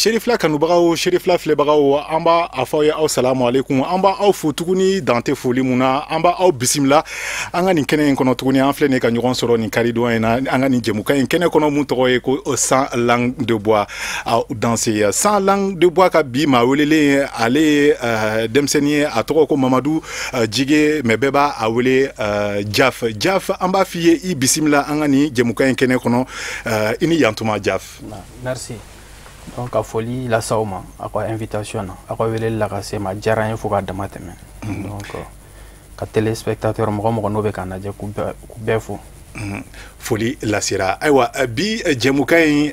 Serifila kanubagaw, Serifila filɛbagaw, an b'a a fɔ aw ye aw salamu aleykum. An b'a aw fo tuguni dante foli mun na. An b'a aw bisimila an ka nin kɛnɛ in kɔnɔ tuguni. An filɛ nin ka ɲɔgɔn sɔrɔ nin karidon in na, an ka nin jɛmukan in kɛnɛ kɔnɔ mun tɔgɔ ye ko Sans langue de bois. Aw danse Sans langue de bois ka bi maa welelen, ale ye denmisɛnnin ye, a tɔgɔ ko Mamadu Jige, mais bɛɛ b'a a wele Jaf. Jaf, an b'a f'i ye i bisimila an ka nin jɛmukan in kɛnɛ kɔnɔ. I ni yantuma, Jaf. Merci. Donc ka foli lase aw ma aw ka invitation na, aw ka weleli la ka se ma diyara n ye fo k'a dama tɛmɛ. Donc ka téléspectateur mɔgɔ mɔgɔ n'o bɛ k'a lajɛ, k'u bɛɛ fo. Foli lasera. Ayiwa, bi jɛmukan in,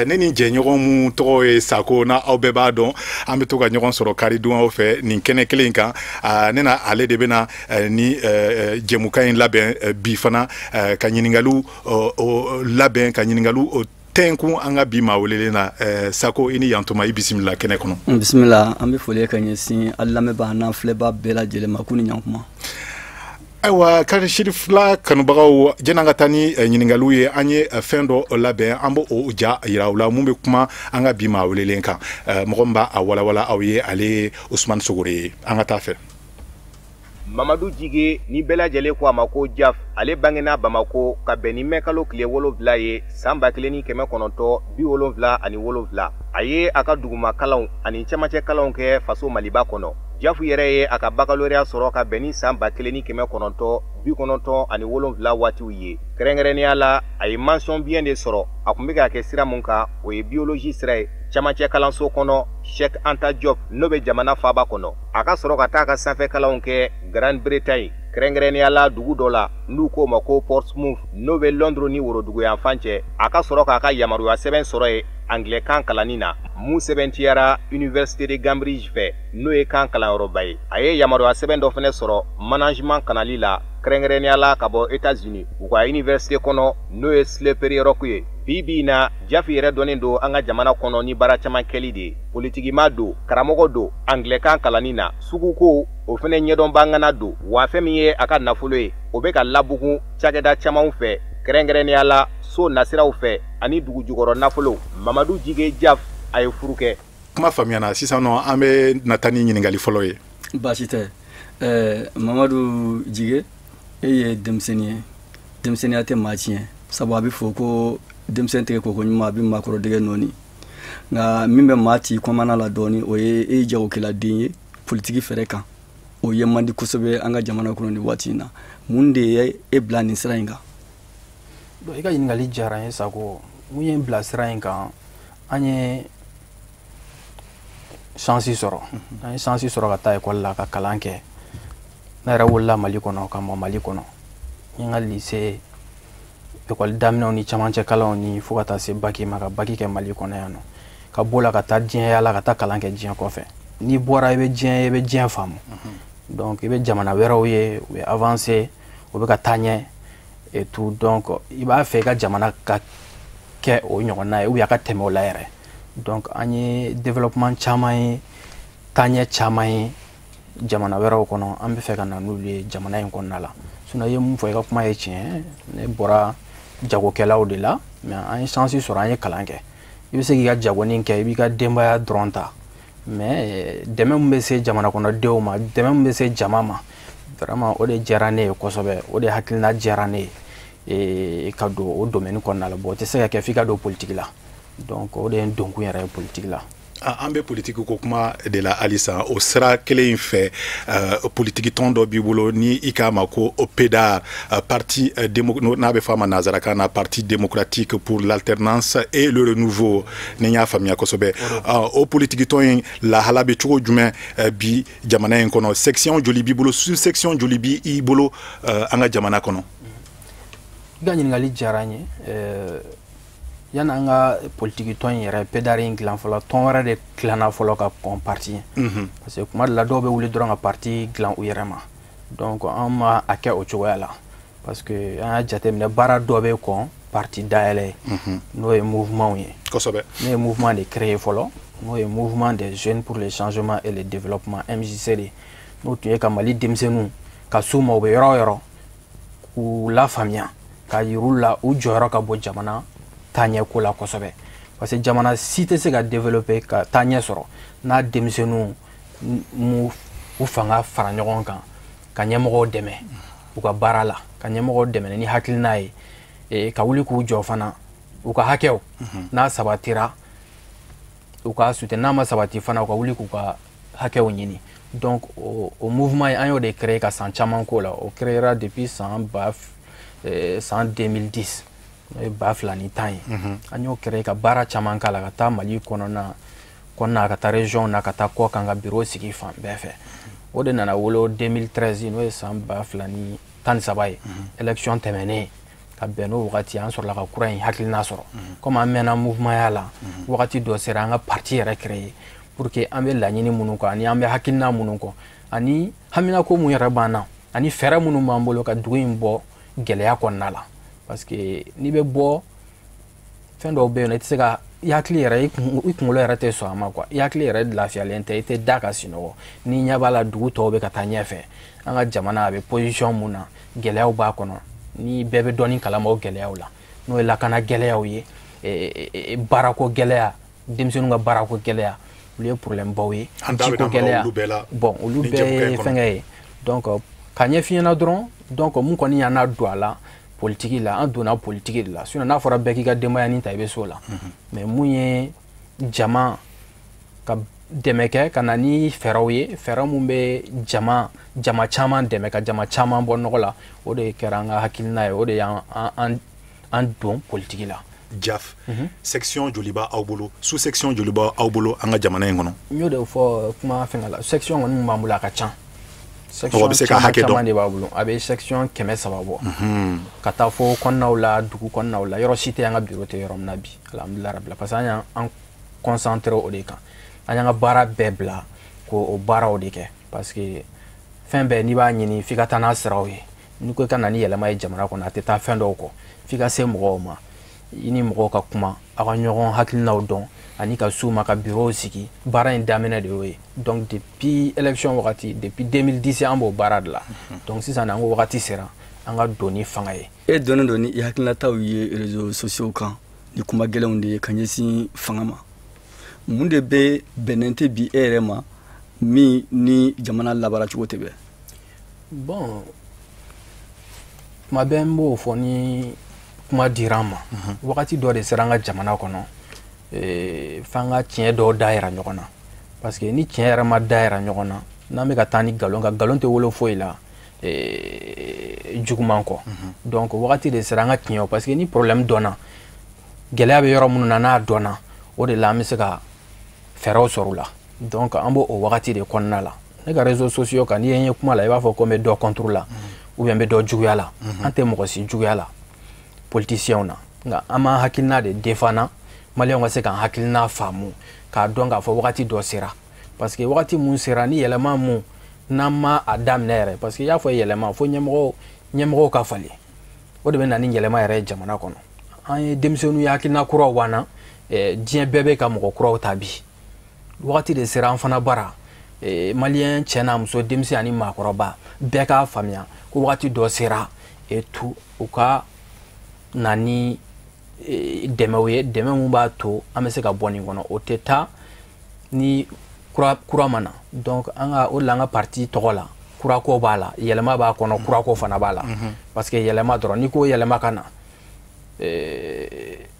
ne ni jɛɲɔgɔn mun tɔgɔ ye Sako, na aw bɛɛ b'a dɔn, an bɛ to ka ɲɔgɔn sɔrɔ karidonyaw fɛ nin kɛnɛ kelen in kan. Ne na ale de bɛna ni jɛmukan in labɛn bi fana, ka ɲininkaliw labɛn, ka ɲininkaliw tɛnkun an ka bi maa welelen na. Sako, i ni yantuma, i bisimila kɛnɛ kɔnɔ. Bisimila. An bɛ foli ka ɲɛsin an lamɛnbaa n'an filɛbaa bɛɛ lajɛlen ma k'u ni ɲankuma. Ayiwa, kari Sirifila kanubagaw, jɛn'an ka taa ni ɲininkaliw ye. An ye fɛn dɔ labɛn, an b'o o ja yira u la mun bɛ kuma an ka bi maa welelen kan. Mɔgɔ min b'a a walawala aw ye, ale ye Usumani Sogore ye. An ka taa fɛ. Mamadu Jige, ni bɛɛ lajɛlen ko a ma ko Jaf, ale bangena Bamako ka bɛn ni mɛkalo tile 7 ye, san 1977. A ye a ka duguma kalanw ani cɛmancɛ kalanw kɛ faso Maliba kɔnɔ. Jafu yɛrɛ ye a ka baccalauréat sɔrɔ ka bɛn ni san 1997 waatiw ye. Kɛrɛnkɛrɛnnenya la, a ye mention bien de sɔrɔ. A tun bɛ k'a kɛ sira mun kan, o ye biologie sira ye, cɛmancɛ kalanso kɔnɔ Cheikh Anta Diop, n'o bɛ jamana faaba kɔnɔ. A ka sɔrɔ ka taa ka sanfɛ kalanw kɛ Grande Bretagne, kɛrɛnkɛrɛnnenya la dugu dɔ la n'u k'o ma ko Portsmouth, n'o bɛ Londres ni woroduguyanfan cɛ. A ka sɔrɔ k'a ka yamaruya sɛbɛn sɔrɔ yen anglais kan kalanni na, mun sɛbɛntiyara Université de Cambridge fɛ, n'o ye kan kalanyɔrɔba ye. A ye yamaruya sɛbɛn dɔ fɛnɛ sɔrɔ management kalanli la, kɛrɛnkɛrɛnnenya la ka bɔ États-Unis, u ka université kɔnɔ, n'o ye Slippery Rock ye. Bi bi in na, Jafi yɛrɛ dɔnnen don an ka jamana kɔnɔ ni baara caman kɛli de ye. Politikima don, karamɔgɔ don anglais kan kalanni na, suguko o fɛnɛ ɲɛdɔnba don. Wa fɛn min ye a ka nafolo ye, o bɛ ka labugun cakɛda camanw fɛ, kɛrɛnkɛrɛnnenya la so nasiraw fɛ ani dugu jukɔrɔ nafolo. Mamadu Jige Jaf, a ye furu kɛ. Kuma faamuyana. Sisan nɔ, an bɛ nata ni ɲininkali fɔlɔ ye. Baasi tɛ. Mamadu Jige, e ye denmisɛnnin ye, denmisɛnninya tɛ maa tiɲɛ, sabu a bɛ fɔ ko denmisɛn tigɛ koko ɲuman a bɛ maakɔrɔ dɛgɛ nɔɔni. Nka min bɛ maa ci kɔmana la dɔɔni, o ye e ye jagokɛladen ye politiki fɛɛrɛ kan, o ye man di kosɛbɛ an ka jamana kɔnɔ nin waati in na. Mun de ye e bila nin sira in kan? Bon, i ka ɲininkali diyara n ye, Sako. Mun ye n bila sira in kan? An ye chance sɔrɔ, an ye chance sɔrɔ ka taa ekɔli la ka kalan kɛ. Ne yɛrɛ wolola Mali kɔnɔ, ka mɔ Mali kɔnɔ. N ye n ka lycée, ekɔli daminɛw ni camancɛ kalanw ni fo ka taa se bac ma, ka bac kɛ Mali kɔnɔ yan nɔ, ka bɔ la ka taa diɲɛ yala, ka taa kalan kɛ diɲɛ kɔfɛ. N'i bɔra, i bɛ diɲɛ, i bɛ diɲɛ faamu. Donc i bɛ jamana wɛrɛw ye, u bɛ avancer, u bɛ ka taa ɲɛ et tout. Donc i b'a fɛ i ka jamana ka kɛ o ɲɔgɔnna ye ou bien a ka tɛmɛ o la yɛrɛ. Donc an ye développement caman ye, taaɲɛ caman ye jamana wɛrɛw kɔnɔ, an bɛ fɛ ka na n'olu ye jamana in kɔnɔna la. Sinon, i ye mun fɔ, i ka kuma ye tiɲɛ. Ne bɔra jagokɛlaw de la, mais an ye chance sɔrɔ, an ye kalan kɛ. I bɛ se k'i ka jagonin kɛ, i b'i ka denbaya dɔrɔn ta, mais dɛmɛ min bɛ se jamana kɔnɔdenw ma, dɛmɛ min bɛ se jama ma, vraiment o de diyara ne ye kosɛbɛ. O de hakilina diyara ne ye ka don o domaine kɔnɔna la. Bon, o tɛ se ka kɛ f'i ka don politique la. Donc o de ye n donkun yɛrɛ ye politique la. An bɛ politiki ko kuma de la halisa. O sira kelen in fɛ, politiki tɔn dɔ b'i bolo ni i k'a ma ko PEDAR, parti n'a bɛ fɔ a ma nanzarakan na Parti démocratique pour l'alternance et le renouveau, ni n y'a faamuya kosɛbɛ. O politiki tɔn in lahala bɛ cogo jumɛn bi jamana in kɔnɔ? Section joli b'i bolo, sous section joli b'i bolo an ka jamana kɔnɔ? I ka ɲininkali diyara n ye. Yani an ka politiki tɔn in yɛrɛ, PEDAR in dilan fɔlɔ, tɔn wɛrɛ de dilanna fɔlɔ ka kɔn parti ɲɛ, parce que kuma dɔ la, dɔw bɛ wuli dɔrɔn ka parti dilan u yɛrɛ ma. Donc an ma a kɛ o cogoya la, parce que an y'a jateminɛ, baara dɔ bɛ kɔn parti dayɛlɛ ye, n'o ye mouvement ye. Ne ye mouvement de créer fɔlɔ, n'o ye Mouvement des jeunes pour le changement et le développement, MJCD. N'o tun ye ka Mali denmisɛnninw ka s'u ma u bɛ yɔrɔ o yɔrɔ, k'u lafaamuya, k'a yir'u la u jɔyɔrɔ ka bɔ jamana taaɲɛko la kosɛbɛ. Parce que jamana si tɛ se ka développer ka taa ɲɛ sɔrɔ n'a denmisɛnninw m'u u fanga fara ɲɔgɔn kan ka ɲɛmɔgɔw dɛmɛ u ka baara la, ka ɲɛmɔgɔw dɛmɛ ni hakilina ye, ka wuli k'u jɔ fana u ka hakɛw n'a sabatira u ka soutenir, n'a ma sabati fana u ka wuli k'u ka hakɛw ɲini. Donc o mouvement an y'o de créer ka san caman k'o la. O créera depuis san 2010, n'o ye 2010 ye. An y'o créer ka baara caman k'a la, ka taa Mali kɔnɔna ka taa région na, ka taa kɔ kan, ka bureau sigi fan bɛɛ fɛ. O de nana wolo 2013, n'o ye san 2013 ye, élection tɛmɛnen ka bɛn n'o wagati, an sɔrɔla ka kura in hakilina sɔrɔ. Comme an mɛnna mouvement ya la, wagati dɔ sera an ka parti yɛrɛ créer pour que an bɛ laɲini minnu kɔ ani an bɛ hakilina minnu kɔ ani haminako mun yɛrɛ b'an na ani fɛɛrɛ minnu b'an bolo ka dugu in bɔ gɛlɛya kɔnɔna la. Parce que n'i bɛ bɔ fɛn dɔw bɛ yen nɔ, i tɛ se ka i hakili yɛrɛ, i kunkolo yɛrɛ tɛ sɔn a ma quoi. I hakili yɛrɛ lafiyalen tɛ, i tɛ da ka sunɔgɔ. N'i ɲɛ b'a la dugu tɔw bɛ ka taa ɲɛfɛ, an ka jamana a bɛ position mun na, gɛlɛyaw b'a kɔnɔ, ni bɛɛ bɛ dɔɔnin kalama o gɛlɛyaw la, n'o ye lakana gɛlɛyaw ye, baarako gɛlɛya, denmisɛnninw ka baarako gɛlɛya, olu ye problème baw ye, jiko gɛlɛya, bon olu bɛɛ ye fɛnkɛ ye. Donc ka ɲɛf'i ɲɛna dɔrɔn, donc mun kɔni y'an na don a la politique la, an donna politique de la. Sinon n'a fɔra bɛɛ k'i ka denbaya ni ta i bɛ s'o la. Mais mun ye jama ka dɛmɛ kɛ ka na ni fɛɛrɛw ye, fɛɛrɛ mun bɛ jama caman dɛmɛ ka jama caman bɔ nɔgɔ la, o de kɛra an ka hakilina ye, o de y'an an don politique la. Jaf, section joli b'aw bolo, sous section joli b'aw bolo an ka jamana in kɔnɔ? N y'o de fɔ kuma fɛngɛ la, section kɔni mun b'an bolo a ka ca. Section caman de b'a bolo, a bɛ section 300 bɔ. Ka taa fo kɔnɔnaw la, dugu kɔnɔnaw la, yɔrɔ si tɛ an ka bureau tɛ yɔrɔ min na bi, alhamdulilayi rabila, parce que an y'an concentré o de kan, an y'an ka baara bɛɛ bila k'o baaraw de kɛ. Parce que fɛn bɛɛ n'i b'a ɲini f'i ka taa n'a siraw ye, n'i ko i ka na ni yɛlɛma ye jamana kɔnɔ, a tɛ taa fɛn dɔw kɔ, f'i ka se mɔgɔw ma, i ni mɔgɔw ka kuma, aw ka ɲɔgɔn hakilinaw dɔn, ani ka s'u ma ka bureau sigi. Baara in daminɛ de y'o ye. Donc depuis élection wagati, depuis 2010 an b'o baara de la. Donc sisan an ko wagati sera an ka don ni fanga ye. E donnen don ni i hakilinataw ye réseaux sociaux kan ni kuma gɛlɛnw de ye ka ɲɛsin fanga ma. Mun de bɛ bɛnnen tɛ bi e yɛrɛ ma min ni jamana labaara cogo tɛ bɛn? Bon, kuma bɛɛ n b'o fɔ ni kuma dira an ma. Wagati dɔ de sera an ka jamana kɔnɔ, f'an ka tiɲɛ dɔw da yira ɲɔgɔn na. Parce que ni tiɲɛ yɛrɛ ma da yira ɲɔgɔn na, n'an bɛ ka taa ni nkalon kan, nkalon tɛ wolo foyi la juguman kɔ. Donc wagati de sera an ka tiɲɛ, parce que ni problème dɔnna, gɛlɛya bɛ yɔrɔ minnu na n'a dɔnna, o de la an bɛ se ka fɛɛrɛw sɔrɔ u la. Donc an b'o o wagati de kɔnɔna la. Ne ka réseaux sociaux kan, n'i ye n ye kuma la, i b'a fɔ ko n bɛ dɔ contre la ou bien n bɛ dɔ juguya la. An tɛ mɔgɔ si juguya la politiciens na, nka an b'an hakilina de défend, maliyɛnw ka se k'an hakilina faamu, k'a dɔn k'a fɔ wagati dɔ sera. Parce que wagati mun sera ni yɛlɛma mun n'an ma a daminɛ yɛrɛ, parce que i y'a fɔ yɛlɛma fo ɲɛmɔgɔw ka falen, o de bɛ na ni yɛlɛma yɛrɛ ye jamana kɔnɔ. An ye denmisɛnninw ye, hakilina kuraw b'an na, diɲɛ bɛɛ bɛ ka mɔgɔ kuraw ta bi. Wagati de sera an fana bara, maliyɛn cɛ n'a muso, denmisɛn ani maakɔrɔba, bɛɛ k'a faamuya ko wagati dɔ sera et tout, u ka na ni dɛmɛw ye, dɛmɛ mun b'a to an bɛ se ka bɔ nin kɔnɔ. O tɛ taa ni kura ma na. Donc an ka o de la an ka parti tɔgɔ la, kurako b'a la, yɛlɛma b'a kɔnɔ, kurako fana b'a la. Parce que yɛlɛma dɔrɔn, n'i ko yɛlɛma ka na,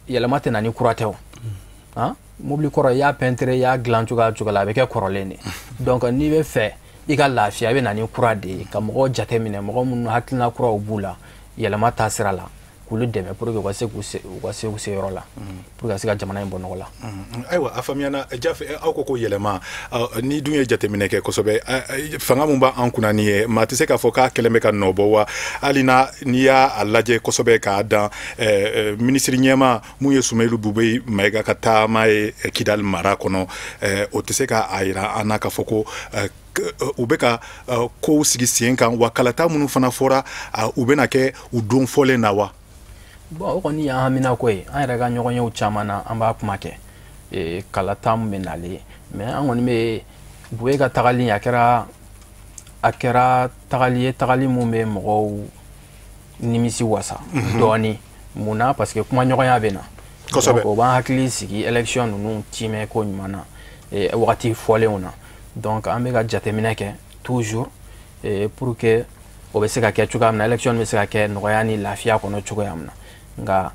yɛlɛma tɛ na ni kura tɛ o. Han, mobili kɔrɔ i y'a peinture, i y'a dilan cogoya cogo la, a bɛ kɛ kɔrɔlen de. Donc n'i bɛ fɛ i ka lafiya, i bɛ na ni kura de ye, ka mɔgɔw jateminɛ, mɔgɔ minnu hakilina kuraw b'u la yɛlɛma taasira la, k'olu dɛmɛ pour que u ka se u se yɔrɔ la, pour que ka se ka jamana in bɔ nɔgɔ la. Ayiwa, a faamuyana. Jaf, aw ko yɛlɛma, ni dun ye jateminɛ kɛ kosɛbɛ, fanga mun b'an kunna nin ye, maa tɛ se k'a fɔ k'a kɛlen bɛ ka nɔ bɔ wa? Hali n'a n'i y'a lajɛ kosɛbɛ k'a dan minisiri ɲɛmaa mun ye Sumeyilu Bubɛyi Mayiga ka taama ye Kidali mara kɔnɔ, o tɛ se k'a yira an na k'a fɔ ko u bɛ ka kow sigi sen kan wa? Kalata minnu fana fɔra, u bɛna kɛ u don fɔlen na wa? Bon, o kɔni y'an haminako ye. An yɛrɛ ka ɲɔgɔnyew caman na, an b'a kuma kɛ kalata min bɛ nalen, mais an kɔni bɛ Bube ka tagali, a kɛra tagali ye, tagali mun bɛ mɔgɔw nimisi wasa dɔɔni. Mun na? Parce que kumaɲɔgɔnya bɛ na, Kosɛbɛ. O b'an hakili sigi élection ninnu timɛ ko ɲuman na wagati fɔlenw na. Donc an bɛ ka jateminɛ kɛ toujours pour que o bɛ se ka kɛ cogoya min na, élection bɛ se ka kɛ nɔgɔya ni lafiya kɔnɔ cogoya min na. Nka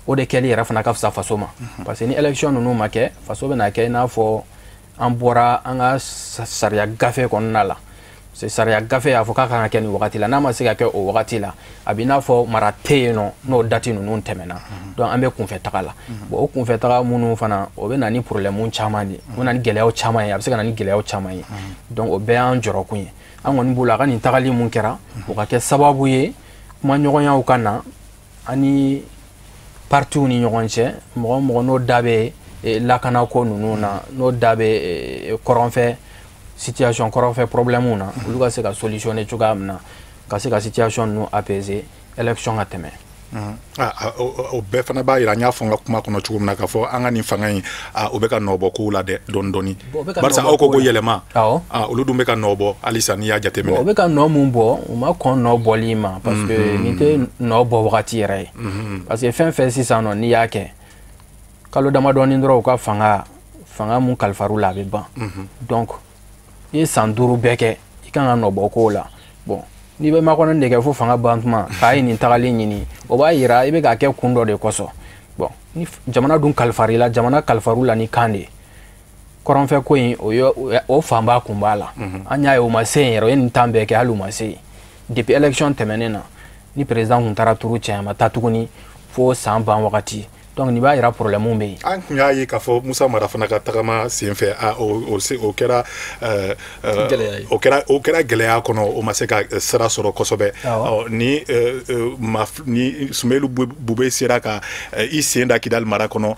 o de kɛli yɛrɛ fana ka fisa faso ma, parce que ni élection ninnu ma kɛ, faso bɛna kɛ i n'a fɔ an bɔra an ka sariya gafe kɔnɔna la. Parce que sariya gafe y'a fɔ k'a kan ka kɛ nin wagati la, n'a ma se ka kɛ o wagati la, a b'i n'a fɔ mara tɛ yen nɔ n'o date ninnu tɛmɛna. Donc an bɛ kunfɛ taga la. Bon, o kunfɛ taga minnu fana, o bɛ na ni problème caman de ye, o bɛ na ni gɛlɛyaw caman ye, a bɛ se ka na ni gɛlɛyaw caman ye. Donc o bɛɛ y'an jɔrɔkun ye. An kɔni bolo, a ka nin tagali mun kɛra, o ka kɛ sababu ye kumaɲɔgɔnyaw ka na ani partiw ni ɲɔgɔn cɛ, mɔgɔ mɔgɔ n'o da bɛ lakanako ninnu na, n'o da bɛ kɔrɔnfɛ situation, kɔrɔnfɛ problème na, olu ka se ka solutionner cogoya min na, ka se ka situation ninnu apaiser, élection ka tɛmɛ. O bɛɛ fana b'a yira, n y'a fɔ n ka kuma kɔnɔ cogo min na, k'a fɔ an ka nin fanga in, o bɛ ka nɔ bɔ kow la dɛ, dɔɔni dɔɔni, barisa aw ko ko yɛlɛma, olu dun bɛ ka nɔ bɔ halisa n'i y'a jateminɛ. O bɛ ka nɔ mun bɔ, u ma kɔn nɔ bɔli ma, parce que nin tɛ nɔ bɔ wagati yɛrɛ ye. Parce que fɛn fɛn sisan nɔ, n'i y'a kɛ kalo damadɔni dɔrɔn, u ka fanga mun kalifar'u la, a bɛ ban. Donc i ye san 5 bɛɛ kɛ, i kan ka nɔ bɔ kow la. Bon, n'i bɛ makɔnɔni de kɛ fo fanga ban tuma k'a ye nin tagali ɲini, o b'a yira i bɛ k'a kɛ kun dɔ de kosɔn. Bon, ni jamana dun kalifar'i la, jamana kalifar'u la ni kan de ye. Kɔrɔnfɛ ko in, o ye o fanba kun b'a la. An y'a ye o ma se yen yɛrɛ, o ye nin tan bɛɛ kɛ, hali u ma se yen. Depuis élection tɛmɛnen na, ni président kun taara turu cɛ, a ma taa tuguni fo san ban wagati. Donc nin b'a yira problème bɛ yen. An tun y'a ye k'a fɔ Musa Mara fana ka tagama senfɛ, o kɛra o kɛra gɛlɛya kɔnɔ, o ma se ka sira sɔrɔ kosɛbɛ. Ni ni Sumelu Bube sera ka i sen da Kidali mara kɔnɔ,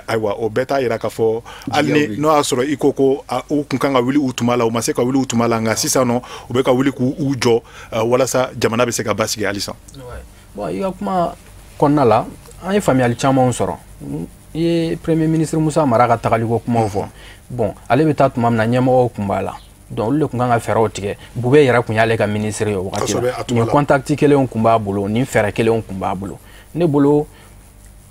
ayiwa, o bɛɛ t'a yira k'a fɔ hali ni n'o y'a sɔrɔ i ko ko u kun kan ka wuli u tuma la, u ma se ka wuli u tuma la, nka sisan nɔ u bɛ ka wuli k'u jɔ walasa jamana bɛ se ka basigi halisa. Bon, i ka kuma kɔnɔna la, an ye faamuyali camanw sɔrɔ. I ye premier ministre Musa Mara ka tagaliko kumaw fɔ. Bon, ale bɛ taa tuma min na, ɲɛmɔgɔw kun b'a la. Donc olu de kun kan ka fɛɛrɛw tigɛ. Bube yɛrɛ kun y'ale ka ministre ye o wagati la. Nin contact kelenw kun b'a bolo, nin fɛɛrɛ kelenw kun b'a bolo. Ne bolo,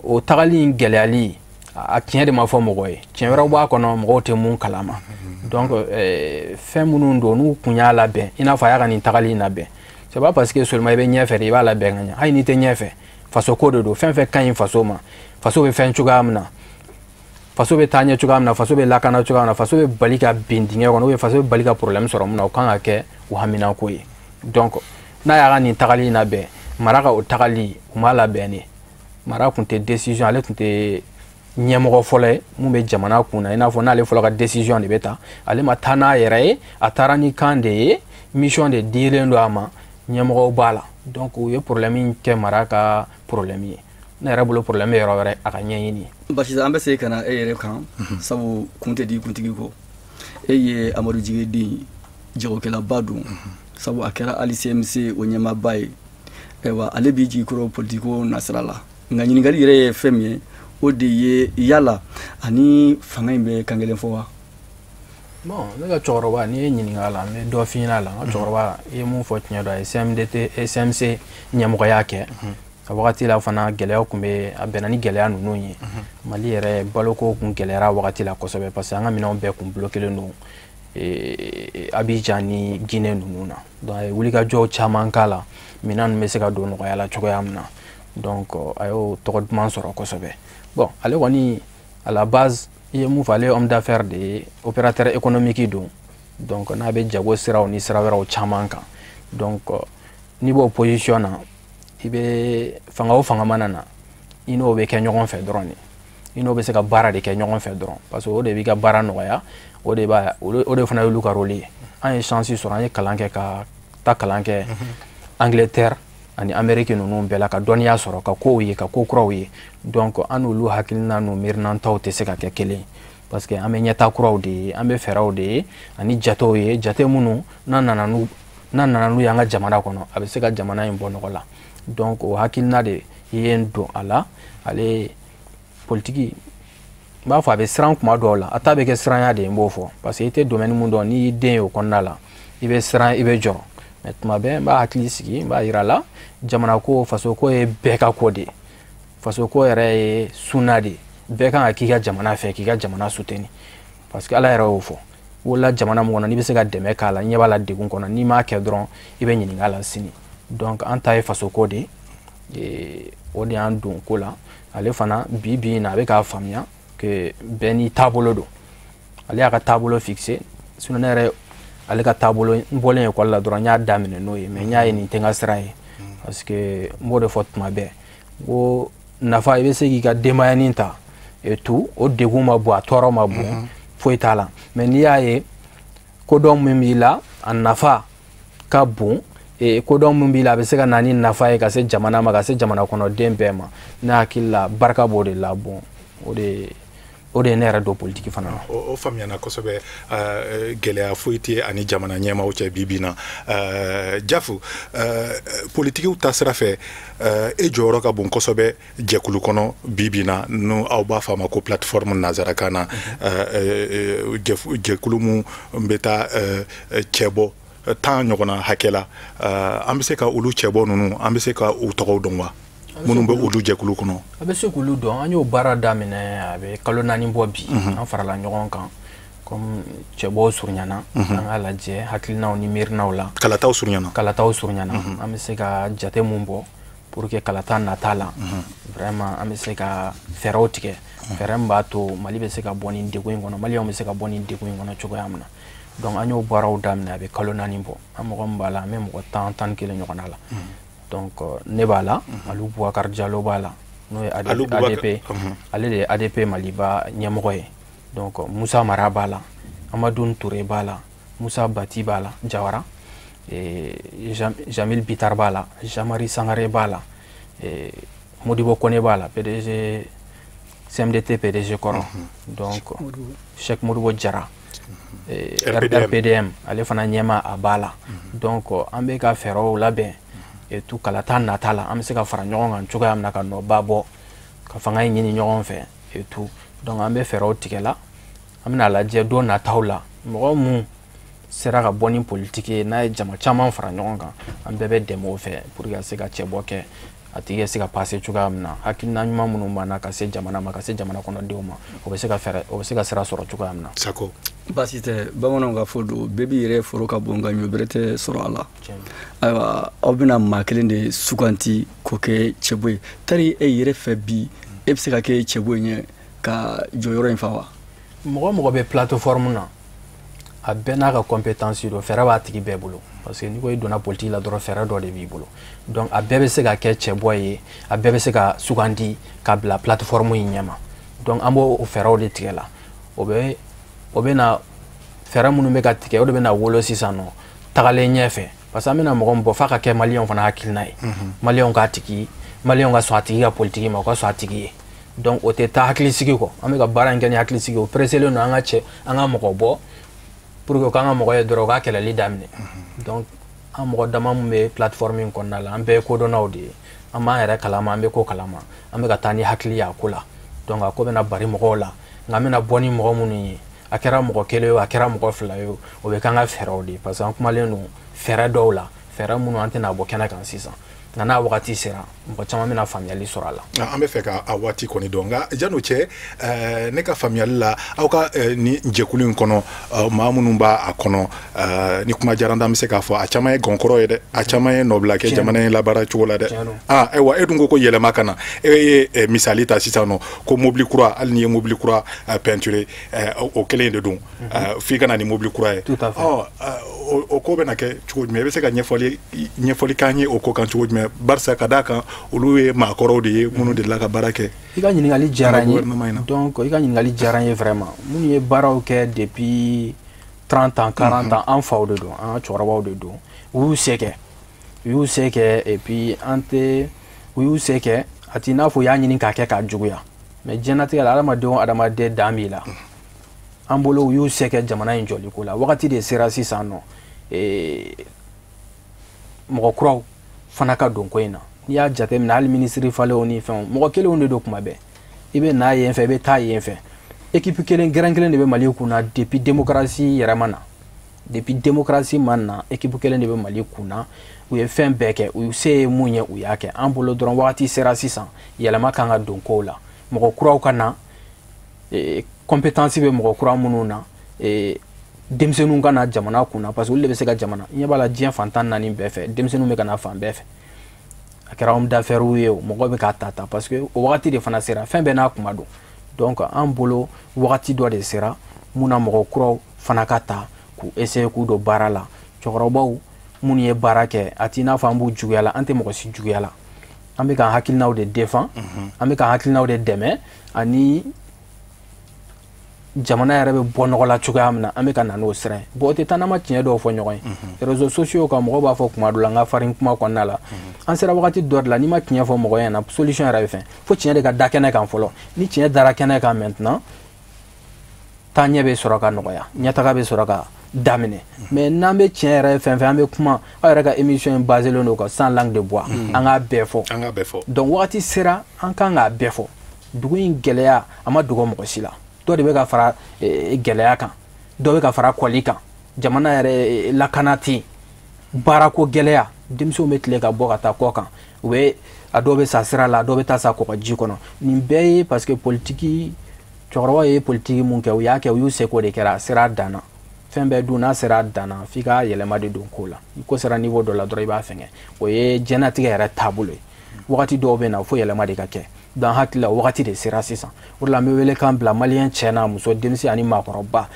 o tagali in gɛlɛyali, a tiɲɛ de ma fɔ mɔgɔ ye. Tiɲɛ wɛrɛw b'a kɔnɔ, mɔgɔw tɛ mun kalama. Donc fɛn minnu don, n'u kun y'a labɛn, i n'a fɔ a y'a ka nin tagali in labɛn, c'est pas parce que seulement i bɛ ɲɛfɛ de i b'a labɛn ka ɲɛ. Hali n'i tɛ ɲɛfɛ, faso ko de don. Fɛn fɛn ka ɲi faso ma, faso bɛ fɛn cogoya min na, faso bɛ taa ɲɛ cogoya min na, faso bɛ lakana cogoya min na, faso bɛ bali ka bin dingɛ kɔnɔ, ou bien faso bɛ bali ka problème sɔrɔ min na, o kan ka kɛ o haminako ye. Donc n'a y'a ka nin tagali in labɛn, Mara ka o tagali, u m'a labɛn de. Mara kun tɛ décision, ale tun tɛ ɲɛmɔgɔ fɔlɔ ye mun bɛ jamana kun na, i n'a fɔ n'ale fɔlɔ ka décision de bɛ ta. Ale ma taa n'a yɛrɛ ye, a taara ni kan de ye, mission de dilen don a ma, ɲɛmɔgɔw b'a la. Donc u ye problème in kɛ Mara ka problème ye. Ne yɛrɛ bolo, problème bɛ yɔrɔ wɛrɛ, a ka ɲɛɲini. Basi, an bɛ segin ka na e yɛrɛ kan, sabu kun tɛ di kuntigi kɔ. E ye Amadu Jige den ye, jagokɛlaba don, sabu a kɛra hali CMC o ɲɛmaaba ye. Ayiwa, ale b'i jigi kɔrɔ politiko nasira la. Nka ɲininkali yɛrɛ ye fɛn min ye, o de ye yala ani fanga in bɛ kan kelen fɔ wa? Bon, ne ka cɛkɔrɔba, n'i ye ɲininka a la, n bɛ dɔ f'i ɲɛna a la. N ka cɛkɔrɔba, i ye mun fɔ, tiɲɛ don. A ye CMDT, CMC ɲɛmɔgɔya kɛ. A wagati la fana, gɛlɛyaw tun bɛ, a bɛnna ni gɛlɛya ninnu ye. Mali yɛrɛ baloko kun gɛlɛyara wagati la kosɛbɛ, parce que an ka minɛnw bɛɛ kun bloqué don Abidjan ni Guinée ninnu na. Donc a ye wulikajɔw caman k'a la, minɛn ninnu bɛ se ka don nɔgɔya la cogoya min na. Donc a y'o tɔgɔ duman sɔrɔ kosɛbɛ. Bon, ale kɔni, à la base, i ye mun fɔ, ale ye homme d'affaires de ye, opérateur économique don. Donc n'a bɛ jago siraw ni sira wɛrɛw caman kan. Donc n'i b'o position na, i bɛ fanga o fanga mana na, i n'o bɛ kɛ ɲɔgɔn fɛ dɔrɔn de, i n'o bɛ se ka baara de kɛ ɲɔgɔn fɛ dɔrɔn, parce que o de b'i ka baara nɔgɔya, o de b'a o de fana y'olu ka rôle ye. An ye chance sɔrɔ, an ye kalan kɛ, ka taa kalan kɛ Angleterre ani Amérique ninnu bɛɛ la, ka dɔnniya sɔrɔ, ka kow ye, ka ko kuraw ye. Donc an n'olu hakilina n'u miirinantaw tɛ se ka kɛ kelen ye, parce que an bɛ ɲɛta kuraw de ye, an bɛ fɛɛrɛw de ye ani jatew ye, jate minnu n'an nana n'u ye an ka jamana kɔnɔ, a bɛ se ka jamana in bɔ nɔgɔ la. Donc o hakilina de ye n don a la. Ale politiki, n b'a fɔ a bɛ siran kuma dɔw la, a ta bɛ kɛ siranya de ye. N b'o fɔ parce que i tɛ domaine mun dɔn, n'i y'i den ye o kɔnɔna la, i bɛ siran, i bɛ jɔrɔ. Mais tuma bɛɛ n b'a hakili sigi, n b'a yira a la, jamana ko, faso ko ye bɛɛ ka ko de ye. Faso ko yɛrɛ ye sunna de ye, bɛɛ kan ka k'i ka jamana fɛ, k'i ka jamana soutenir, parce que Ala yɛrɛ y'o fɔ. Wolola jamana min kɔnɔ, n'i bɛ se ka dɛmɛ k'a la, ɲɛ b'a la degun kɔnɔ, n'i m'a kɛ dɔrɔn, i bɛ ɲininka la sini. Donc an ta ye fasoko de ye, o de y'an don ko la. Ale fana, bi bi in na, a bɛ k'a faamuya que bɛɛ n'i taabolo don. Ale y'a ka taabolo fixé. Sinon ne yɛrɛ, ale ka taabolo, n bɔlen école la dɔrɔn, n y'a daminɛ n'o ye. Mais n y'a ye nin tɛ n ka sira ye, parce que n b'o de fɔ tuma bɛɛ, n ko nafa, i bɛ se k'i ka denbayanin ta et tout, o degun ma bon, a tɔɔrɔ ma bon, foyi t'a la. Mais n'i y'a ye kodɔn min b'i la, a nafa ka bon, kodɔn min b'i la, a bɛ se ka na ni nafa ye ka se jamana ma, ka se jamana kɔnɔden bɛɛ ma, ne hakili la barika b'o de la. Bon, o de ye ne yɛrɛ don politiki fana na. O faamuyana kosɛbɛ. Gɛlɛya foyi tɛ ani jamana ɲɛmaaw cɛ bi bi in na. Jafu, politikiw ta sira fɛ, e jɔyɔrɔ ka bon kosɛbɛ jɛkulu kɔnɔ bi bi in na, n'o aw b'a fɔ a ma ko plateforme nanzarakan na, jɛkulu mun bɛ taa cɛbɔ 10 ɲɔgɔnna hakɛ la. An bɛ se ka olu cɛbɔ ninnu, an bɛ se ka u tɔgɔw dɔn wa, minnu bɛ olu jɛkulu kɔnɔ? A bɛ se k'olu dɔn. An y'o baara daminɛ, a bɛ kalo 4 bɔ bi. An farala ɲɔgɔn kan comme cɛbɔw surunyana, an k'a lajɛ hakilinaw ni miirinaw la. Kalataw surunyana. Kalataw surunyana, an bɛ se ka jate mun bɔ pour que kalata nata la, vraiment an bɛ se ka fɛɛrɛw tigɛ, fɛɛrɛ min b'a to Mali bɛ se ka bɔ nin degun in kɔnɔ, Maliyɛnw bɛ se ka bɔ nin degun in kɔnɔ cogoya min na. Donc an y'o baaraw daminɛ, a bɛ kalo 4 bɔ. An mɔgɔ min b'a la, an bɛ mɔgɔ 10, 11 ɲɔgɔnna la. Donc ne b'a la, Alu Bubakar Jalo b'a la, n'o ye ADP, ale de ye ADP Maliba ɲɛmɔgɔ ye. Donc Musa Mara b'a la, Amadu Ture b'a la, Musa Bati b'a la, Jawara, Jamil Bitar b'a la, Jean-Marie Sangare b'a la, Modibo Kone b'a la, PDG CMDT, PDG kɔrɔ, donc Cheikh Modibo Jara, RPDM, ale fana ɲɛma, a b'a la. Donc an bɛ ka fɛɛrɛw labɛn et tout, kalata nata la, an bɛ se ka fara ɲɔgɔn kan cogoya min na ka nɔba bɔ, ka fanga in ɲini ɲɔgɔn fɛ et tout. Donc an bɛ fɛɛrɛw tigɛ la, an bɛna lajɛ don nataw la, mɔgɔ mun sera ka bɔ ni politiki ye, n'a ye jama caman fara ɲɔgɔn kan, an bɛɛ bɛ dɛmɛ o fɛ pour que ka se ka cɛbɔ kɛ, a tigi bɛ se ka passer cogoya min na, hakilina ɲuman minnu b'an na ka se jamana ma, ka se jamana kɔnɔdenw ma, o bɛ se ka fɛɛrɛ, o bɛ se ka sira sɔrɔ cogoya min na. Sako. Baasi tɛ. Bamananw ka fɔ don, bɛɛ b'i yɛrɛ foro ka bon, nka ɲɔ bɛrɛ tɛ sɔrɔ a la. Ayiwa, aw bɛna maa kelen de suganti k'o kɛ cɛbɔ ye. Tari e yɛrɛ fɛ bi, e bɛ se ka kɛ cɛbɔ in ye ka jɔyɔrɔ in fa wa? Mɔgɔ mɔgɔ bɛ plateforme na, a bɛɛ n'a ka compétence don, fɛɛrɛ b'a tigi bɛɛ bolo, parce que n'i ko i donna politique la dɔrɔn, fɛɛrɛ dɔ de b'i bolo. Donc a bɛɛ bɛ se ka kɛ cɛbɔ ye, a bɛɛ bɛ se ka sugandi ka bila plateforme in ɲɛma. Donc an b'o fɛɛrɛw de tigɛ la. O bɛ na, fɛɛrɛ minnu bɛ ka tigɛ, o de bɛ na wolo sisan nɔ tagalen ɲɛfɛ, parce que an bɛna mɔgɔ min bɔ f'a ka kɛ Maliyɛnw fana hakilina ye, Maliyɛnw k'a tigi, Maliyɛnw ka sɔn a tigi ka politique ma, u ka sɔn a tigi ye. Donc o tɛ taa hakilisigi kɔ. An bɛ ka baara in kɛ ni hakilisigi, o pressélen don an ka cɛ, an ka mɔgɔ bɔ pour que k'an ka mɔgɔ ye dɔrɔn, u ka kɛlɛli daminɛ. Donc an mɔgɔ dama min bɛ plateforme in kɔnɔna la, an bɛɛ ye kodɔnnaw de ye, an b'an yɛrɛ kalama, an bɛ ko kalama, an bɛ ka taa ni hakili ye a ko la. Donc a ko bɛna bari mɔgɔw la, nka an bɛna bɔ ni mɔgɔ minnu ye, a kɛra mɔgɔ kelen ye o, a kɛra mɔgɔ fila ye o, o bɛ k'an ka fɛɛrɛw de ye, parce que an kumalen don fɛɛrɛ dɔw la, fɛɛrɛ minnu an tɛna bɔ kɛnɛ kan sisan, nka n'a wagati sera, mɔgɔ caman bɛna faamuyali sɔrɔ a la. An bɛ fɛ ka a waati kɔni dɔn, nka jan'o cɛ, ne ka faamuyali la, aw ka ni jɛkulu in kɔnɔ, maa minnu b'a a kɔnɔ, ni kuma diyara n da, an bɛ se k'a fɔ a caman ye gɔnkɔrɔ ye dɛ, a caman ye nɔbila kɛ jamana in labaara cogo la dɛ. Aa, ayiwa, e dun ko ko yɛlɛma ka na, e ye misali ta sisan nɔ ko mobili kura, hali n'i ye mobili kura peinture, o kelen de don, f'i ka na ni mobili kura ye. Ɔ, o ko bɛna kɛ cogo jumɛn? I bɛ se ka ɲɛfɔli k'an ye o ko kan cogo jumɛn? Barisa ka d'a kan, olu ye maakɔrɔw de ye minnu delila ka baara kɛ. I ka ɲininkali diyara n ye. Donc i ka ɲininkali diyara n ye vraiment. Minnu ye baaraw kɛ depuis 30 ans, 40 ans, an faw de don, an ka cɛkɔrɔbaw de don. U y'u se kɛ, u y'u se kɛ, et puis an tɛ, u y'u se kɛ, a t'i n'a fɔ u y'a ɲini k'a kɛ k'a juguya, mais diɲɛlatigɛ la, adamaden o adamaden dan b'i la. An bolo, u y'u se kɛ jamana in jɔliko la. Wagati de sera sisan nɔ, mɔgɔ kuraw fana ka don ko in na. N'i y'a jateminɛ, hali minisiri falenw ni fɛnw, mɔgɔ kelenw de don kuma bɛɛ. I bɛ na yen fɛ, i bɛ taa yen fɛ, équipe kelen, gɛrɛn kelen de bɛ Mali kunna depuis démocratie yɛrɛ ma na. Depuis démocratie ma na, équipe kelen de bɛ Mali kunna, u ye fɛn bɛɛ kɛ, u se ye mun ye, u y'a kɛ. An bolo dɔrɔn wagati sera sisan, yɛlɛma kan ka don kow la, mɔgɔ kuraw ka na, compétence bɛ mɔgɔ kura minnu na, denmisɛnninw ka na jamana kunna, parce que olu de bɛ se ka jamana. I ɲɛ b'a la diɲɛ fan 14 bɛɛ fɛ, denmisɛnninw bɛ ka na fan bɛɛ fɛ. A kɛra homme d'affaires ye o, mɔgɔ bɛ k'a ta ta, parce que o wagati de fana sera, fɛn bɛɛ n'a kuma don. Donc an bolo wagati dɔ de sera mun na mɔgɔ kuraw fana ka ta k'u essayer k'u don baara la. Cɛkɔrɔbaw minnu ye baara kɛ, a t'i n'a fɔ an b'u juguya la, an tɛ mɔgɔ si juguya la, an bɛ k'an hakilinaw de défend, an bɛ k'an hakilinaw de dɛmɛ, ani jamana yɛrɛ bɛ bɔ nɔgɔ la cogoya min na, an bɛ ka na n'o sira ye. Bon, o tɛ taa n'an ma tiɲɛ dɔw fɔ ɲɔgɔn ye. Réseaux sociaux kan, mɔgɔw b'a fɔ kuma dɔ la, n ka farin kuma kɔnɔna la, an sera wagati dɔ de la, n'i ma tiɲɛ fɔ mɔgɔ ɲɛna, solution yɛrɛ bɛ fɛn fo tiɲɛ de ka da kɛnɛ kan fɔlɔ. Ni tiɲɛ dara kɛnɛ kan, maintenant taaɲɛ bɛ sɔrɔ ka nɔgɔya, ɲɛtaga bɛ sɔrɔ ka daminɛ. Mais n'an bɛ tiɲɛ yɛrɛ fɛn fɛn, an bɛ kuma, aw yɛrɛ ka émission in basé len don kan, sans langue de bois, an k'a bɛɛ fɔ. An k'a bɛɛ fɔ. Donc wagati sera an kan k'a bɛɛ fɔ. Dugu in gɛlɛya, a ma dogo mɔgɔ si la. Dɔ de bɛ ka fara gɛlɛya kan, dɔ bɛ ka fara kɔli kan, jamana yɛrɛ lakana tɛ yen, baarako gɛlɛya, denmisɛnw bɛ tile ka bɔ ka taa kɔ kan, u bɛ a dɔw bɛ sa sira la, a dɔw bɛ taa sa kɔgɔji kɔnɔ. Nin bɛɛ ye parce que politiki cɛkɔrɔbaw ye politiki mun kɛ, u y'a kɛ, u y'u seko de kɛra, a sera a dan na. Fɛn bɛɛ dun n'a sera a dan na, f'i ka yɛlɛma de don ko la. I ko sera niveau dɔ la dɔrɔn, i b'a fɛngɛ. O ye diɲɛlatigɛ yɛrɛ taabolo ye. Wagati dɔw bɛ na fo yɛlɛma de ka kɛ. Donc hakili la wagati de sera sisan. O de la n bɛ welekan bila maliyɛn cɛ n'a muso, denmisɛn ani maakɔrɔba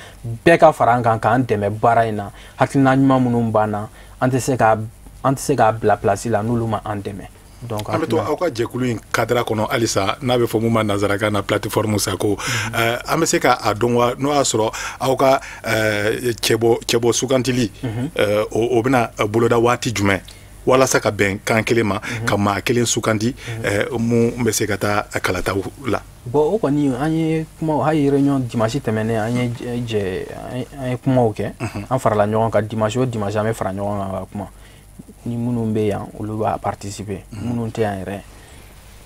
bɛɛ ka fara an kan k'an dɛmɛ baara in na. Hakilina ɲuman minnu b'an na, an tɛ se k'a bila place la n'olu ma an dɛmɛ. Donc an bɛ to aw ka jɛkulu in cadre kɔnɔ halisa, n'a bɛ fɔ mun ma nanzarakan na plateforme Sako. An bɛ se k'a dɔn wa, n'o y'a sɔrɔ aw ka cɛbɔ sugantili, o bɛna boloda waati jumɛn, walasa ka bɛn kan kelen ma, ka maa kelen sugandi mun bɛ se ka taa kalataw la? Bon, o kɔni, an ye kuma, hali réunion dimanche tɛmɛnen, an ye jɛ, an ye kumaw kɛ, an farala ɲɔgɔn kan. Dimanche o dimanche, an bɛ fara ɲɔgɔn kan ka kuma. Ni minnu bɛ yan, olu b'a participer, minnu tɛ yan yɛrɛ,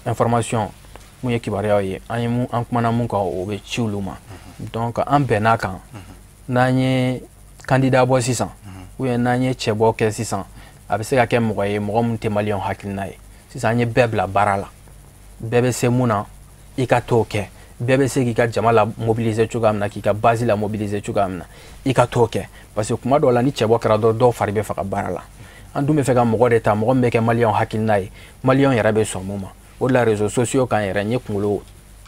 information mun ye kibaruyaw ye, an ye mun, an kumana mun kan, o bɛ ci olu ma. Donc an bɛnn'a kan, n'an ye candidat bɔ sisan, ou bien n'an ye cɛbɔ kɛ sisan, a bɛ se ka kɛ mɔgɔ ye, mɔgɔ min tɛ maliyɛnw hakilina ye. Sisan an ye bɛɛ bila baara la, bɛɛ bɛ se mun na, i ka t'o kɛ. Bɛɛ bɛ se k'i ka jama la mobiliser cogoya min na, k'i ka base la mobiliser cogoya min na, i ka t'o kɛ. Parce que kuma dɔw la, ni cɛbɔ kɛra dɔrɔn, dɔw fari bɛ faga baara la. An dun bɛ fɛ ka mɔgɔ de ta, mɔgɔ min bɛ kɛ maliyɛnw hakilina ye, maliyɛnw yɛrɛ bɛ sɔn mun ma. O de la, réseaux sociaux kan yɛrɛ, n ye kunkolo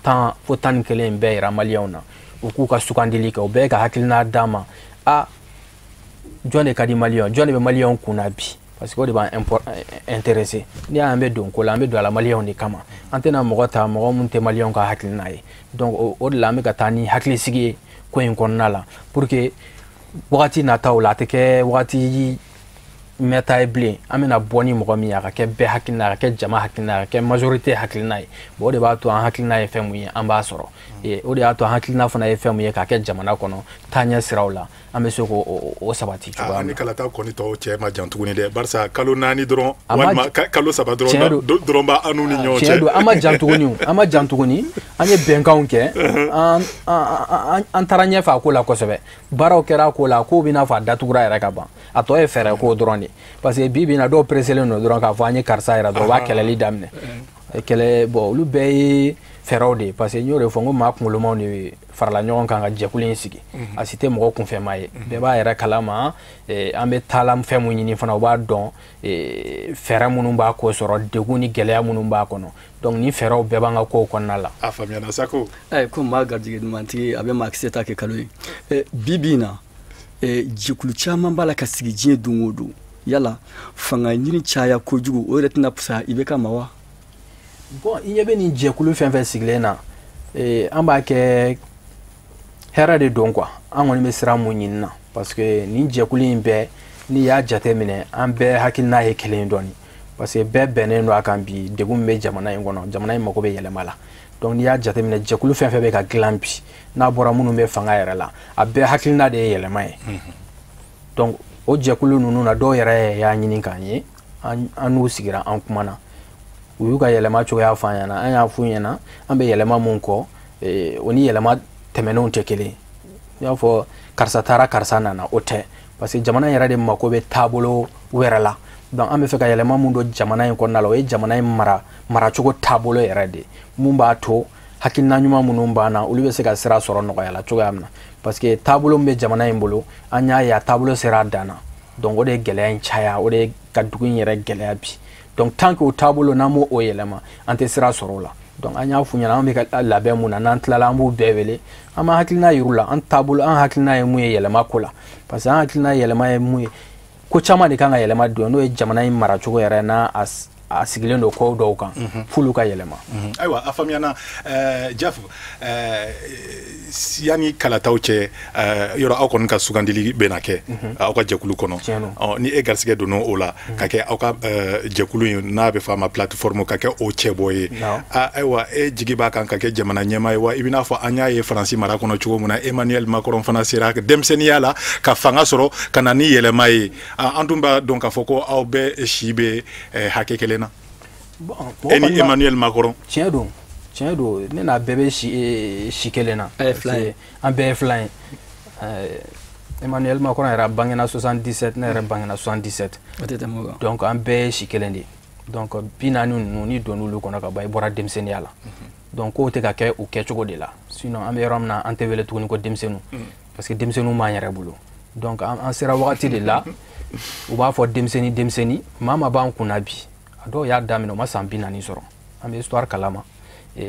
10 fo 11 in bɛɛ yira maliyɛnw na, u k'u ka sugandili kɛ, u bɛɛ ka hakilina d'a ma. A jɔn de ka di maliyɛnw, jɔn de bɛ maliyɛnw kunna bi? Parce que o de b'an intéressé. N'i y'an bɛ don ko la, an bɛ don a la maliyɛnw de kama. An tɛna mɔgɔ ta, mɔgɔ mun tɛ maliyɛnw ka hakilina ye. Donc o de la, an bɛ ka taa ni hakilisigi ye ko in kɔnɔna la, pour que wagati nataw la, a tɛ kɛ wagati mɛta ye bilen. An bɛna bɔ ni mɔgɔ min ye, a ka kɛ bɛɛ hakilina, a ka kɛ jama hakilina, a ka kɛ majorité hakilina ye. Bon, o de b'a to an hakilina ye fɛn mun ye, an b'a sɔrɔ. O de y'a to an hakilina fana ye fɛn mun ye, k'a kɛ jamana kɔnɔ taaɲɛ siraw la, an bɛ se k'o sabati cogoya min na. Ni kalata kɔni tɔw cɛ ma jan tuguni dɛ, barisa kalo 4 dɔrɔn walima kalo 3 dɔrɔn dɔrɔn b'an n'u ni ɲɔgɔn cɛ. Tiɲɛ don, an ma jan tuguni, an ma jan tuguni. An ye bɛnkanw kɛ, an taara ɲɛfɛ a ko la kosɛbɛ, baaraw kɛra a ko la, a kow bɛ n'a fɔ a datugura yɛrɛ ka ban. A tɔ ye fɛɛrɛ ko dɔrɔn de, parce que bi bi in na, dɔw pressélen don dɔrɔn k'a fɔ an ye karisa yɛrɛ dɔrɔn, u b'a kɛlɛli daminɛ kɛlɛ. Bon, olu bɛɛ ye fɛɛrɛw de ye, parce que n y'o de fɔ, n ko maa kunkolomaw de farala ɲɔgɔn kan ka jɛkulu in sigi. A si tɛ mɔgɔ kunfɛma ye, bɛɛ b'a yɛrɛ kalama. An bɛ taala fɛn mun ɲini fana, u b'a dɔn fɛɛrɛ minnu b'a ko sɔrɔ, degun ni gɛlɛya minnu b'a kɔnɔ. Donc ni fɛɛrɛw bɛɛ b'an ka kow kɔnɔna la. A faamuyana, Sako. Ko maa garijɛgɛ ɲumantigi, a bɛ maa kisɛ ta kɛ kalo ye. Bi bi in na, jɛkulu caman b'a la ka sigi diɲɛ don o don. Yala fanga ɲini caya kojugu, o yɛrɛ tɛna fisaya i bɛ ka ma wa? Bon, i ɲɛ bɛ nin jɛkulu fɛn fɛn sigilen na, an b'a kɛ hɛrɛ de don quoi. An kɔni bɛ sira mun ɲini na, parce que nin jɛkulu in bɛɛ, n'i y'a jate minɛ, an bɛɛ hakilina ye kelen dɔɔni, parce que bɛɛ bɛnnen don a kan bi, degun min bɛ jamana in kɔnɔ, jamana in mago bɛ yɛlɛma la. Donc n'i y'a jateminɛ, jɛkulu fɛn fɛn bɛ ka dilan bi, n'a bɔra minnu bɛ fanga yɛrɛ la, a bɛɛ hakilina de ye yɛlɛma ye. Donc o jɛkulu ninnu na, dɔw yɛrɛ y'a ɲini k'an ye, an n'u sigira, an kumana, u y'u ka yɛlɛma cogoya fɔ an ɲɛna, an y'a f'u ɲɛna an bɛ yɛlɛma mun kɔ, o ni yɛlɛma tɛmɛnenw tɛ kelen. I y'a fɔ karisa taara, karisa nana, o tɛ. Parce que jamana in yɛrɛ de mako bɛ taabolo wɛrɛ la. Donc an bɛ fɛ ka yɛlɛma mun don jamana in kɔnɔna la, o ye jamana in maracogo taabolo yɛrɛ de ye, mun b'a to hakilina ɲuman minnu b'an na, olu bɛ se ka sira sɔrɔ nɔgɔya la cogoya min na. Parce que taabolo min bɛ jamana in bolo, an y'a ye a taabolo sera a dan na. Donc o de ye gɛlɛya in caya, o de ye ka dugu in yɛrɛ gɛlɛya bi. Donc tant que o taabolo n'an m'o yɛlɛma, an tɛ sira sɔrɔ o la. Donc an y'a f'u ɲɛna, an bɛ ka labɛn mun na, n'an tilala an b'u bɛɛ wele, an b'an hakilina yir'u la, an taabolo, an hakilina ye mun ye yɛlɛma ko la. Parce que an hakilina yɛlɛma ye mun ye, ko caman de kan ka yɛlɛma don, n'o ye jamana in maracogo yɛrɛ n'a a sigilen don ko dɔw kan, f'olu ka yɛlɛma. Ayiwa, a faamuyana. Jaf, yanni kalataw cɛ, yɔrɔ aw kɔni ka sugandili bɛna kɛ aw ka jɛkulu kɔnɔ, ni e garisɛgɛ donna o la ka kɛ aw ka jɛkulu in n'a bɛ fɔ a ma plateforme, ka kɛ o cɛbɔ ye, ayiwa, e jigi b'a kan ka kɛ jamana ɲɛmaa ye wa? I bɛna fɔ an y'a ye Faransi mara kɔnɔ cogo min na, Emmanuel Macron fana sera denmisɛnninya la ka fanga sɔrɔ ka na ni yɛlɛma ye. An dun b'a dɔn k'a fɔ ko aw bɛɛ si bɛ hakɛ kelen na. E ni Emmanuel Macron. Tiɲɛ don, tiɲɛ don, ne n'a bɛɛ bɛ si kelen na. An bɛɛ ye filan ye. Emmanuel Macron yɛrɛ bangena 77, ne yɛrɛ bangena 77. Donc an bɛɛ ye si kelen de ye. Donc 40 ninnu, n'i donn'olu kɔnɔ ka ban, i bɔra denmisɛnninya la. Donc kow tɛ ka kɛ o kɛcogo de la. Sinon an bɛ yɔrɔ min na, an tɛ wele tuguni ko denmisɛnninw. Parce que denmisɛnninw b'an yɛrɛ bolo. Donc an sera wagati de la, u b'a fɔ denmisɛnnin denmisɛnnin, maa maa b'an kunna bi. A dɔw y'a daminɛ, u ma san 40 sɔrɔ. An bɛ histoire kalama. U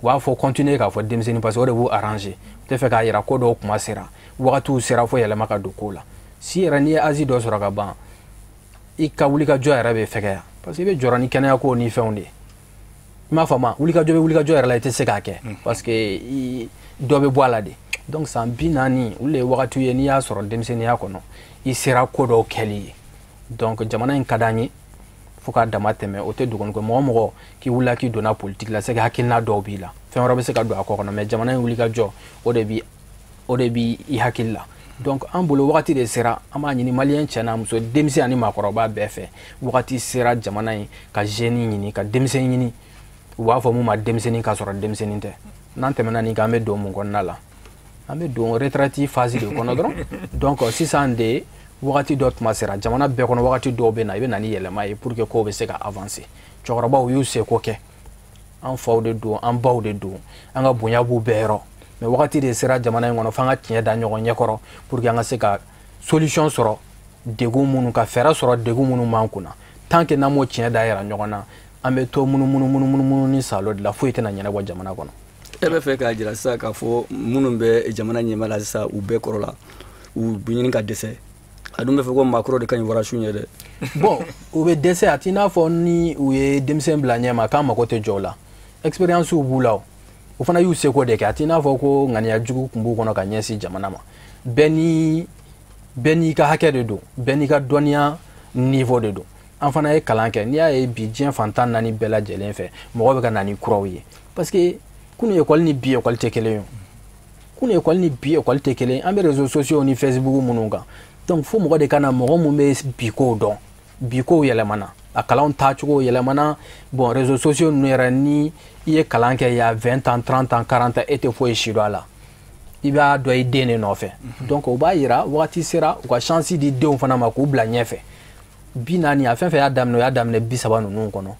b'a fɔ continuer k'a fɔ denmisɛnnin parce que o de b'u arranger. U tɛ fɛ k'a yira ko dɔw kuma sera, wagatiw sera fo yɛlɛma ka don ko la. Si yɛrɛ n'i ye âge dɔ sɔrɔ ka ban, i ka wulikajɔ yɛrɛ bɛ fɛgɛya. Parce que i bɛ jɔrɔ ni kɛnɛya ko ni fɛnw de ye. I m'a faamu, wulikajɔ bɛ wulikajɔ yɛrɛ la, i tɛ se k'a kɛ. Parce que dɔ bɛ bɔ a la de. Donc san 40, olu de ye wagatiw ye n'i y'a sɔrɔ denmisɛnninya kɔnɔ, i sera ko dɔw kɛli ye. Donc jamana in ka d'an ye fo k'a dama tɛmɛ, o tɛ dogoni ko. Mɔgɔ mɔgɔ k'i wulila k'i donna politique la, c'est que hakilina dɔw b'i la, fɛn wɛrɛ bɛ se ka don a kɔ kɔnɔ, mais jamana in wulikajɔ, o de b'i i hakili la. Donc an bolo wagati de sera, an b'a ɲini maliyɛn cɛ n'a muso, denmisɛn ani maakɔrɔba bɛɛ fɛ, wagati sera jamana in ka jeune ɲini, ka denmisɛn ɲini. U b'a fɔ mun ma denmisɛnnin k'a sɔrɔ denmisɛnnin tɛ. N'an tɛmɛna nin kan, an bɛ don mun kɔnɔna la? An bɛ don retraite phase de kɔnɔ dɔrɔn. Donc sisan de wagati dɔ tuma sera jamana bɛɛ kɔnɔ, wagati dɔw bɛ na, i bɛ na ni yɛlɛma ye pour que kow bɛ se ka avancer. Cɛkɔrɔbaw y'u seko kɛ, an faw de don, an baw de don, an ka bonya b'u bɛɛ yɔrɔ. Mais wagati de sera jamana in kɔnɔ f'an ka tiɲɛ da ɲɔgɔn ɲɛkɔrɔ pour que an ka se ka solution sɔrɔ degun minnu, ka fɛɛrɛ sɔrɔ degun minnu b'an kunna. Tant que n'an m'o tiɲɛ da yɛrɛ ɲɔgɔn na, an bɛ to munumunu munumunu ni salo de la, foyi tɛna ɲɛnabɔ jamana kɔnɔ. E bɛ fɛ k'a jira sisan k'a fɔ minnu bɛ jamana ɲɛmaa la sisan, u bɛɛ kɔrɔ la, u bɛ ɲini ka dɛsɛ. A dun bɛ fɔ ko maakɔrɔ de ka ɲi warasu ɲɛ dɛ. Bon, u bɛ dɛsɛ, a t'i n'a fɔ ni u ye denmisɛn bila ɲɛma k'an mako tɛ jɔ o la. Expérience b'u la, o fana y'u seko de kɛ. A t'i n'a fɔ ko ŋaniya jugu tun b'u kɔnɔ ka ɲɛsin jamana ma. Bɛɛ n'i ka hakɛ de don, bɛɛ n'i ka dɔnniya niveau de don. An fana ye kalan kɛ. N'i y'a ye bi diɲɛ fantan naani bɛɛ lajɛlen fɛ, mɔgɔ bɛ ka na ni kuraw ye. Parce que kunu école ni bi école tɛ kelen ye. Kunu école ni bi école tɛ kelen. An bɛ réseaux sociaux ni Facebook minnu kan. Donc fo mɔgɔ de ka na, mɔgɔ mun bɛ bi kow dɔn. Bi kow yɛlɛmana, a kalanw taacogo yɛlɛmana. Bon, réseaux sociaux ninnu yɛrɛ, ni i ye kalan kɛ il y a 20 ans, 30 ans, 40 ans, e tɛ foyi si dɔn a la. I b'a dɔn i den de nɔfɛ. Donc o b'a yira wagati sera u ka chance di denw fana ma k'u bila ɲɛfɛ. 40, a fɛn fɛn y'a daminɛ, o y'a daminɛ 30 ninnu kɔnɔ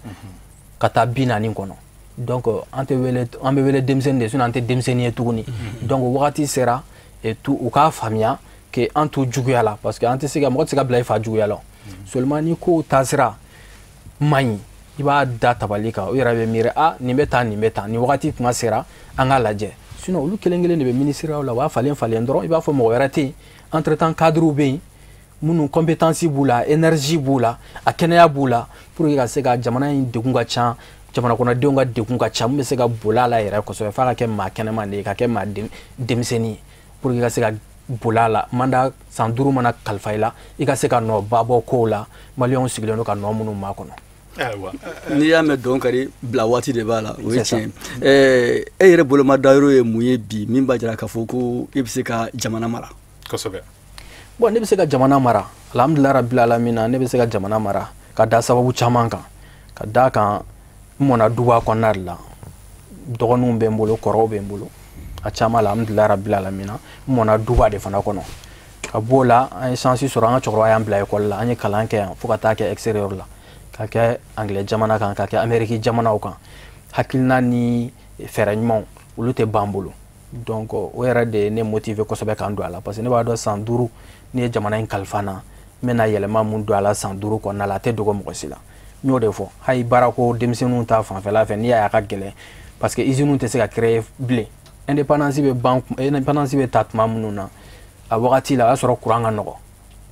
ka taa 40 kɔnɔ. Donc an tɛ wele, an bɛ wele denmisɛnnin de, sinon an tɛ denmisɛnnin ye tuguni. Donc wagati sera et tout, u k'a faamuya que an t'u juguya la, parce que an tɛ se ka, mɔgɔ tɛ se ka bila i fa juguya la. Seulement ni kow taasira man ɲi, i b'a da tabali kan, u yɛrɛ bɛ miiri, a nin bɛ tan, nin bɛ tan, nin wagati kuma sera, an k'a lajɛ. Sinon olu kelen kelen de bɛ ministériyaw la, u b'a falen falen dɔrɔn, i b'a fɔ mɔgɔ wɛrɛ tɛ yen. Entre temps cadres bɛ yen minnu compétence b'u la, énergie b'u la, a kɛnɛya b'u la, pour que ka se ka jamana in degun ka ca, jamana kɔnɔdenw ka degun ka ca, mun bɛ se ka boli a la yɛrɛ kosɛbɛ, f'a ka kɛ maa kɛnɛman de ye, ka kɛ maa denmisɛnnin ye, pour que ka se ka boli a la. Mandat san 5 mana kalifa i la, i ka se ka nɔba bɔ kow la, maliyɛnw sigilen don ka nɔ minnu makɔnɔ. Ayiwa, n'i y'a mɛn dɔn kari bila waati de b'a la, o ye tiɲɛ ye. E yɛrɛ bolomadayɔrɔ ye mun ye bi min b'a jira k'a fɔ ko e bɛ se ka jamana mara? Kosɛbɛ. Bon, ne bɛ se ka jamana mara, alhamdulilayi rabil alamina, ne bɛ se ka jamana mara ka da sababu caman kan. Ka da kan, n mɔnna duba kɔnɔna de la, dɔgɔninw bɛ n bolo, kɔrɔw bɛ n bolo, a caman, alhamdulilayi rabil alamina, n mɔnna duba de fana kɔnɔ. Ka b'o la, an ye chance sɔrɔ, an ka cɛkɔrɔba y'an bila école la, an ye kalan kɛ yan fo ka taa kɛ extérieur la, ka kɛ anglais jamana kan, ka kɛ Amérique jamanaw kan. Hakilina ni fɛɛrɛ ɲumanw, olu tɛ ban bolo. Donc o yɛrɛ de ye ne motiver kosɛbɛ k'an don a la, parce que ne b'a dɔn san 5 n'i ye jamana in kalifa n na, n bɛna yɛlɛma mun don a la san 5 kɔnɔna la, a tɛ dogo mɔgɔ si la. N y'o de fɔ, hali baarako denmisɛnninw ta fanfɛla fɛ, n'i y'a ye a ka gɛlɛn, parce que usines tɛ se ka créer bilen. Indépendance bɛ ban, indépendance bɛ ta tuma minnu na, a wagati la, o y'a sɔrɔ courant ka nɔgɔ,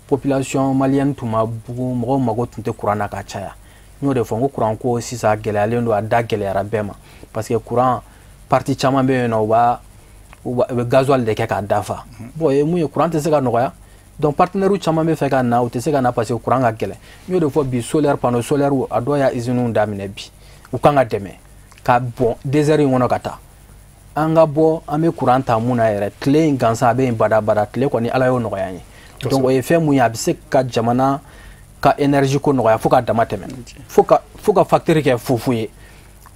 population malienne tun ma bugun, mɔgɔw mago tun tɛ courant na ka caya. N y'o de fɔ, n ko courant ko sisan gɛlɛyalen don, a da gɛlɛyara bɛɛ ma, parce que courant partie caman bɛ yen nɔ, u bɛ gasoil de kɛ k'a dafa. Bon, ye mun ye, courant tɛ se ka nɔgɔya. Donc partenaires caman bɛ fɛ ka na, u tɛ se ka na parce que courant ka gɛlɛn. N y'o de fɔ bi, solaire, panneau solaire, a dɔw y'a usines daminɛ bi, u kan ka dɛmɛ ka bɔn désert in kɔnɔ ka taa. An ka bɔ, an bɛ courant ta mun na yɛrɛ, tile in gansan a bɛ yen badabada, tile kɔni Ala y'o nɔgɔya an ye. Donc o ye fɛn mun ye, a bɛ se ka jamana ka énergie ko nɔgɔya fo ka dama tɛmɛ, fo ka facture kɛ fufu ye,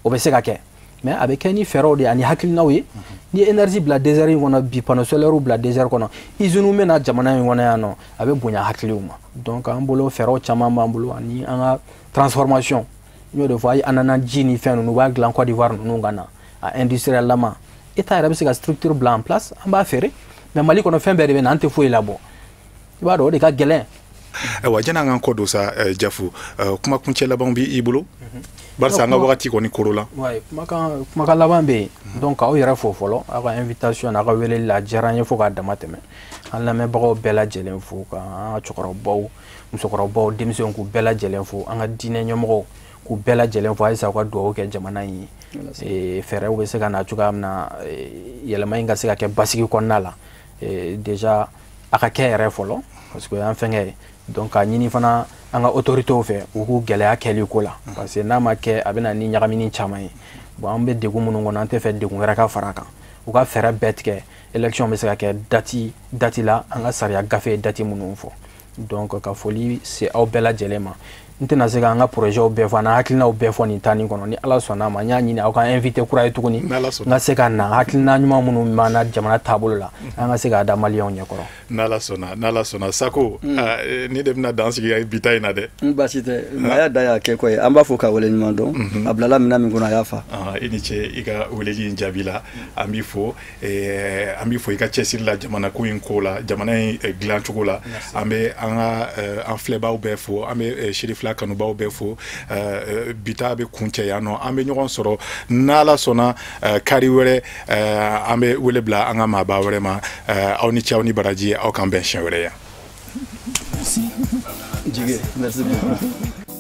o bɛ se ka kɛ. Mais a bɛ kɛ ni fɛɛrɛw de ye ani hakilinaw ye. Ni ye énergie bila désert in kɔnɔ bi, panneau solaire bila désert kɔnɔ, usines bɛ na jamana in kɔnɔ yan nɔ, a bɛ bonya hakiliw ma. Donc an bolo fɛɛrɛw caman b'an bolo, ani an ka transformation. N y'o de fɔ, hali an nana ji ni fɛn ninnu, u b'a dilan Côte d'Ivoire ninnu ka na a industriel lama, État yɛrɛ bɛ se ka structure bila en place, an b'a feere. Mais Mali kɔnɔ fɛn bɛɛ de bɛ na, an tɛ foyi labɔ, i b'a dɔn o de ka gɛlɛn. Ayiwa, janni an k'an kɔ don sa, Jafu, kuma kuncɛ laban b'i bolo, barisa an ka wagati kɔni koro la. Kumakan laban bɛ yen. Donc k'aw yɛrɛ fo fɔlɔ, aw ka invitation n'aw ka weleli la, a diyara n ye fo k'a dama tɛmɛ. An lamɛnbagaw bɛɛ lajɛlen fo, ka an ka cɛkɔrɔbaw, musokɔrɔbaw, denmisɛnw, k'u bɛɛ lajɛlen fo, an ka diinɛ ɲɛmɔgɔw, k'u bɛɛ lajɛlen fo. Halisa u ka dugawu kɛ jamana in ye, fɛɛrɛw bɛ se ka na cogoya min na, yɛlɛma in ka se ka kɛ basigi kɔnɔna la. Déjà a ka kɛ yɛrɛ fɔlɔ, parce que o y'an fɛngɛ ye. Donc k'a ɲini fana an ka autorités fɛ, u k'u gɛlɛya kɛli ko la, parce que n'a ma kɛ, a bɛ na ni ɲagamini caman ye. Bon, an bɛ degun minnu kɔnɔ, an tɛ fɛ degun wɛrɛ ka fara a kan. U ka fɛɛrɛ bɛɛ tigɛ, élection bɛ se ka kɛ date la, an ka sariya gafe ye date minnu fɔ. Donc ka foli se aw bɛɛ lajɛlen ma. N tɛna se k'an ka projets bɛɛ fɔ, an hakilinaw bɛɛ fɔ nin taa nin kɔnɔ. Ni Ala sɔnna a ma, n y'a ɲini aw ka invité kura ye tuguni, n ka se ka na hakilina ɲuman minnu b'an na jamana taabolo la, an ka se k'a da maliyɛnw ɲɛkɔrɔ. N'Ala sɔnna, n'Ala sɔnna. Sako, ni de bɛna dan sigi bi ta in na dɛ. N baasi tɛ, maaya da y'a kɛ ko ye, an b'a fɔ k'a waleɲuman dɔn. A bilala minɛn min kɔnɔ, a y'a fa. I ni ce i ka weleli in jaabi la, an b'i fo, an b'i fo i ka cɛsiri la jamana ko in ko la, jamana in dilancogo la. An bɛ an ka an filɛbaw bɛɛ fo, an bɛ Cherifla kanubaw bɛɛ fo. Bi ta bɛ kuncɛ yan nɔ, an bɛ ɲɔgɔn sɔrɔ n'Ala sɔnna kari wɛrɛ, an bɛ wele bila an ka maaba wɛrɛ ma. Aw ni ce, aw ni baraji, aw k'an bɛn siɲɛ wɛrɛ yan. Jigi, merci beaucoup.